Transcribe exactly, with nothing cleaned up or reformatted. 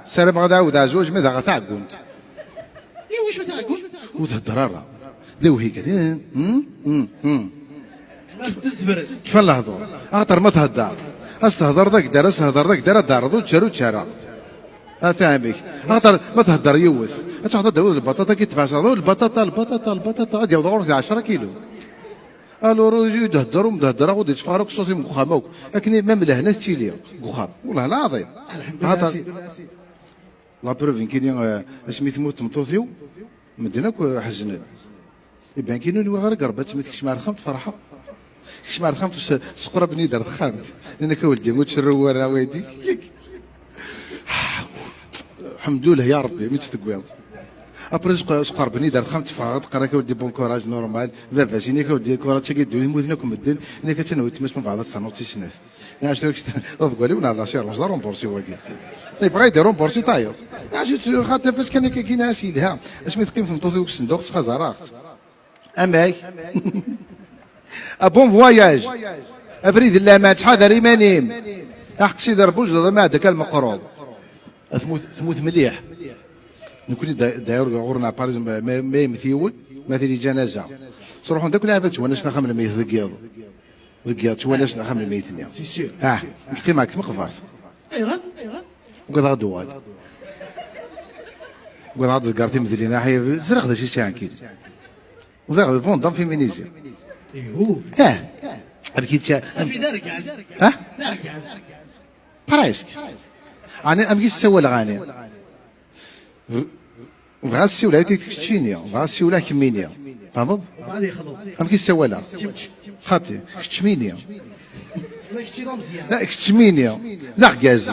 Ssarameɣ ad ɛawdeɣ azwaj ma d aɣ taɛeggunt. Iwacu taɛeggunt? Ur thedder ara. D awhi kan. Hmm? Hmm? Hmm? Tezmer ad tezmer. Kfa lehdur. Axaṭer ma thedder, as-tehder d agdar, as-tehder d agdar, ad d-terreḍ ur ttara, ur ttara. Ata amek. Axaṭer ma thedder yiwet, ad taɣeḍ ad d-tawiḍ lbaṭaṭa ki tebɛes, taɣeḍ lbaṭaṭa, lbaṭaṭa, lbaṭaṭa, ad yaweḍ ɣur-k d ɛecra kilu. Alors, ur d-hedder, ur m-d-hedder, ur d-itteffeɣ ara akk ṣṣut-im deg uxxam akk. Akken i, même lehna tettili deg uxxam. Wellah lɛaḍim. Lḥemdulilah, axaṭer, a Sidi. La preuve, nekkini, eh, asmi temmut tmeṭṭut-iw, medden akk, eh, ḥeznen. Iban kan ur nwiɣ ara deg Rebbi ad temmut, kecmeɣ ar texxamt ferḥeɣ. Kecmeɣ ar texxamt s-, sqerben-iyi-d ar texxamt. Nnan-ak a weldi ur ttcerrew ara waydi. Ḥemdullah ya Rebbi mi tt-tewwiḍ. Après sqerben-iyi-d ar texxamt ffɣeɣ-d, qqaren-ak a weldi bon courage normal. Baba-s, yenna-ak a weldi courage, tagi ddunit, mmuten akk medden, yenna-ak attan weltma-s mbeɛd ad ternuḍ tis snat. Nniɣ-as tura kečč d aḍeggal-iw neɣ d asiṛ, ur d rumbursi wagi. Yebɣa ad d-rumbursi tayeḍ. Nniɣ-as tura xaṭi tafas kan akka, nniɣ-as yelha. Asmi teqqim tmeṭṭut-iw deg usenduq, ttxazareɣ-tt. Amek? A bon voyage. Abrid n laman, ttḥadar iman-im. Aḥeq Sidi Rebbi ur jdiḍ ama d akka lmeqrud. Tmut, tmut mliḥ. Nekni da-, d'ailleurs ɣur-neɣ par exemple ma, ma yemmet yiwen, ma tili ǧanaza. Ttruḥun-d akk lɛibad ttwanasen axxam n lmeyyet deg yiḍ. Deg yiḍ ttwanasen axxam n lmeyyet-nni. C'est sûr. Ah, nekk qqimeɣ deg tmeqbert. Ayɣer? Ugadeɣ ad d-uɣal. Ugadeɣ ad ḍegger timedlin, aḥi, ẓriɣ d acu yesɛan kid. Ẓriɣ d Van Damme féminisé. Ihu. Ah, amek yetta? Safi d argaz. Ha? D argaz. Presque. Ɛni amek i s-ssawaleɣ ɛni? B-, bɣiɣ ad ssiwleɣ i keččini, bɣiɣ ad ssiwleɣ kemmini. Tfehmeḍ? Ad yexḍu. Amek i s-ssawaleɣ? Kečč. Xaṭi, keččmini. Tessneḍ kečči d ameẓyan. La, keččmini. D argaz.